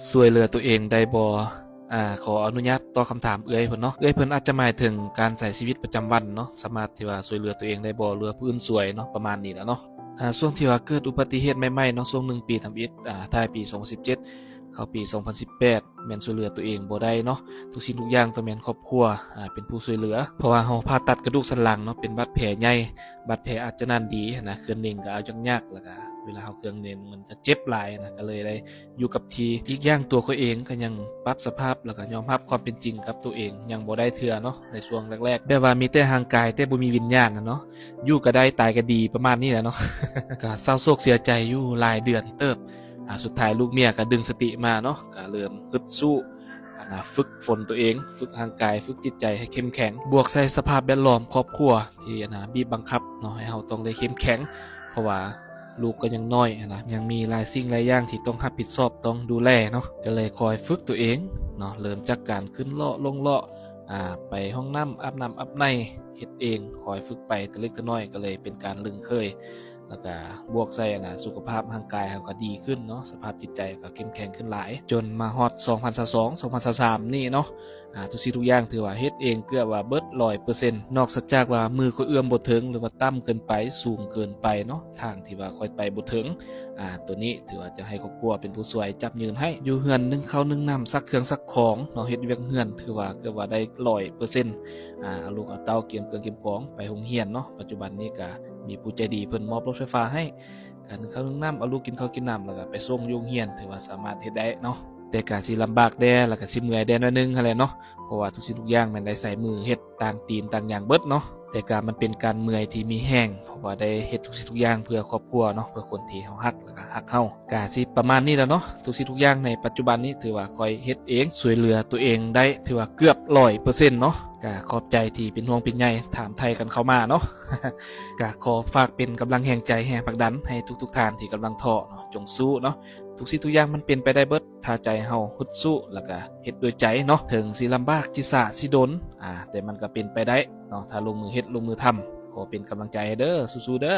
ຊ່ວຍເຫຼືອຕົວເອງໄດ້ບໍ່? ອາ ຂໍອະນຸຍາດຕອບຄຳຖາມເອື້ອຍເພິ່ນເນາະ. ເອື້ອຍເພິ່ນອາດຈະໝາຍເຖິງການໃຊ້ຊີວິດປະຈຳວັນເນາະ, ສາມາດທີ່ວ່າຊ່ວຍເຫຼືອຕົວເອງໄດ້ບໍ່ ຫຼືວ່າຜູ້ອື່ນຊ່ວຍເນາະ, ປະມານນີ້ແຫຼະເນາະ. ອາ ຊ່ວງທີ່ວ່າເກີດອຸບັດຕິເຫດໃໝ່ໆເນາະ, ຊ່ວງໜຶ່ງປີທຳອິດ ອາ ທ້າຍປີສອງພັນສິບເຈັດ ເຂົ້າປີສອງພັນສິບແປດ ແມ່ນຊ່ວຍເຫຼືອຕົວເອງບໍ່ໄດ້ເນາະ. ທຸກສິ່ງທຸກຢ່າງຕ້ອງແມ່ນຄອບຄົວ ອາ ເປັນຜູ້ຊ່ວຍເຫຼືອ, ເພາະວ່າເຮົາຜ່າຕັດກະດູກສັນຫຼັງເນາະ, ເປັນບາດແຜໃຫຍ່, ບາດແຜອາດຈະໜານດີນະ, ເຄື່ອນເໜັງກໍເອົາຍາກໆ ແລ້ວກໍເວລາເຮົາເຄື່ອນເໜັງມັນຈະເຈັບຫຼາຍນະ, ກໍເລີຍໄດ້ຢູ່ກັບທີ່. ອີກຢ່າງຕົວຂ້ອຍເອງກໍຍັງປັບສະພາບ ແລ້ວກໍຍອມຮັບຄວາມເປັນຈິງກັບຕົວເອງຍັງບໍ່ໄດ້ເທື່ອເນາະ ໃນຊ່ວງແລກໆ, ແບບວ່າມີແຕ່ຮ່າງກາຍແຕ່ບໍ່ມີວິນຍານນະເນາະ, ຢູ່ກໍໄດ້ຕາຍກໍດີ ປະມານນີ້ແຫຼະເນາະ. ກໍເສົ້າໂສກເສຍໃຈຢູ່ຫຼາຍເດືອນເຕີບ. ອາ ສຸດທ້າຍລູກເມຍກໍດຶງສະຕິມາເນາະ, ກໍເລີ່ມຮຶດສູ້ ອັນນ່າ ຝຶກຝົນຕົວເອງ, ຝຶກຮ່າງກາຍ, ຝຶກຈິດໃຈໃຫ້ເຂັ້ມແຂງ, ບວກໃສ່ສະພາບແວດລ້ອມຄອບຄົວທີ່ ອັນນ່າ ບີບບັງຄັບເນາະ ໃຫ້ເຮົາຕ້ອງໄດ້ເຂັ້ມແຂງ, ເພາະວ່າລູກກໍຍັງນ້ອຍ ອັນນ່າ ຍັງມີຫຼາຍສິ່ງຫຼາຍຢ່າງທີ່ຕ້ອງຮັບຜິດຊອບ, ຕ້ອງດູແລເນາະ. ກໍເລີຍຄອຍຝຶກຕົວເອງເນາະ, ເລີ່ມຈາກການຂຶ້ນເລາະລົງເລາະ, ອາ ໄປຫ້ອງນ້ຳ, ອາບນ້ຳອາບໃນ, ເຮັດເອງ, ຄອຍຝຶກໄປແຕ່ເລັກແຕ່ນ້ອຍ, ກໍເລີຍເປັນການລຶ້ງເຄີຍ. ແລ້ວກະບວກໃສ່ ອັນນ່າ ສຸຂະພາບຮ່າງກາຍເຮົາກໍດີຂຶ້ນເນາະ, ສະພາບຈິດໃຈກໍເຂັ້ມແຂງຂຶ້ນຫຼາຍ, ຈົນມາຮອດສອງພັນຊາວສອງ ສອງພັນຊາວສາມນີ້ເນາະ, ອາ ທຸກສິ່ງທຸກຢ່າງຖືວ່າເຮັດເອງເກືອບວ່າເບິດຮ້ອຍເປີເຊັນ. ນອກເສຍຈາກວ່າມືຂ້ອຍເອື້ອມບໍ່ເຖິງ ຫຼືວ່າຕ່ຳເກີນໄປ, ສູງເກີນໄປເນາະ, ທາງທີ່ວ່າຂ້ອຍໄປບໍ່ເຖິງ, ອາ ໂຕນີ້ຖືວ່າຈະໃຫ້ຄອບຄົວເປັນຜູ້ຊ່ວຍຈັບຍືນໃຫ້. ຢູ່ເຮືອນໜຶ້ງເຂົ້າໜຶ້ງນ້ຳ, ຊັກເຄື່ອງຊັກຂອງເນາະ, ເຮັດວຽກເຮືອນ ຖືວ່າເກືອບວ່າໄດ້ຮ້ອຍເປີເຊັນ. ອາ ເອົາລູກເອົາເຕົ້າ, ກຽມເຄື່ອງກຽມຂອງໄປໂຮງຮຽນເນາະ. ປັດຈຸບັນນີ້ກະມີຜູ້ໃຈດີເພິ່ນມອບລົດໄຟຟ້າໃຫ້, ກະໜຶ້ງເຂົ້າໜຶ້ງນ້ຳ, ເອົາລູກກິນເຂົ້າກິນນ້ຳ ແລ້ວກະໄປສົ່ງຢູ່ໂຮງຮຽນ, ຖືວ່າສາມາດເຮັດໄດ້ເນາະ. ແຕ່ກະຊິລຳບາກແດ່ ແລ້ວກະຊິເມື່ອຍແດ່ໜ້ອຍໜຶ່ງຫັ້ນແຫຼະເນາະ, ເພາະວ່າທຸກສິ່ງທຸກຢ່າງແມ່ນໄດ້ໃຊ້ມືເຮັດ, ຕ່າງຕີນຕ່າງຫຍັງເບິດເນາະ. ແຕ່ກະມັນເປັນການເມື່ອຍທີ່ມີແຮງ, ເພາະວ່າໄດ້ເຮັດທຸກສິ່ງທຸກຢ່າງເພື່ອຄອບຄົວເນາະ, ເພື່ອຄົນທີ່ເຮົາຮັກ ແລ້ວກະຮັກເຮົາ. ກະຊິປະມານນີ້ແຫຼະເນາະ, ທຸກສິ່ງທຸກຢ່າງໃນປັດຈຸບັນນີ້ຖືວ່າຂ້ອຍເຮັດເອງ, ຊ່ວຍເຫຼືອຕົວເອງໄດ້ ຖືວ່າເກືອບຮ້ອຍເປີເຊັນເນາະ. ກະຂອບໃຈທີ່ເປັນຫ່ວງເປັນໃຍ, ຖາມໄຖ່ກັນເຂົ້າມາເນາະ. ກະຂໍຝາກເປັນກຳລັງແຮງໃຈ, ແຮງຜັກດັນໃຫ້ທຸກໆທ່ານທີ່ກຳລັງທໍ້ເນາະ, ຈົ່ງສູ້ເນາະ. ທຸກສິ່ງທຸກຢ່າງມັນເປັນໄປໄດ້ເບິດ ຖ້າໃຈເຮົາຮຶດສູ້ ແລ້ວກະເຮັດດ້ວຍໃຈເນາະ. ເຖິງຊິລຳບາກ, ຊິຊ້າ, ຊິດົນ, ອາ ແຕ່ມັນກະເປັນໄປໄດ້ເນາະ, ຖ້າລົງມືເຮັດ, ລົງມືທຳ. ຂໍເປັນກຳລັງໃຈໃຫ້ເດີ, ສູ້ໆເດີ.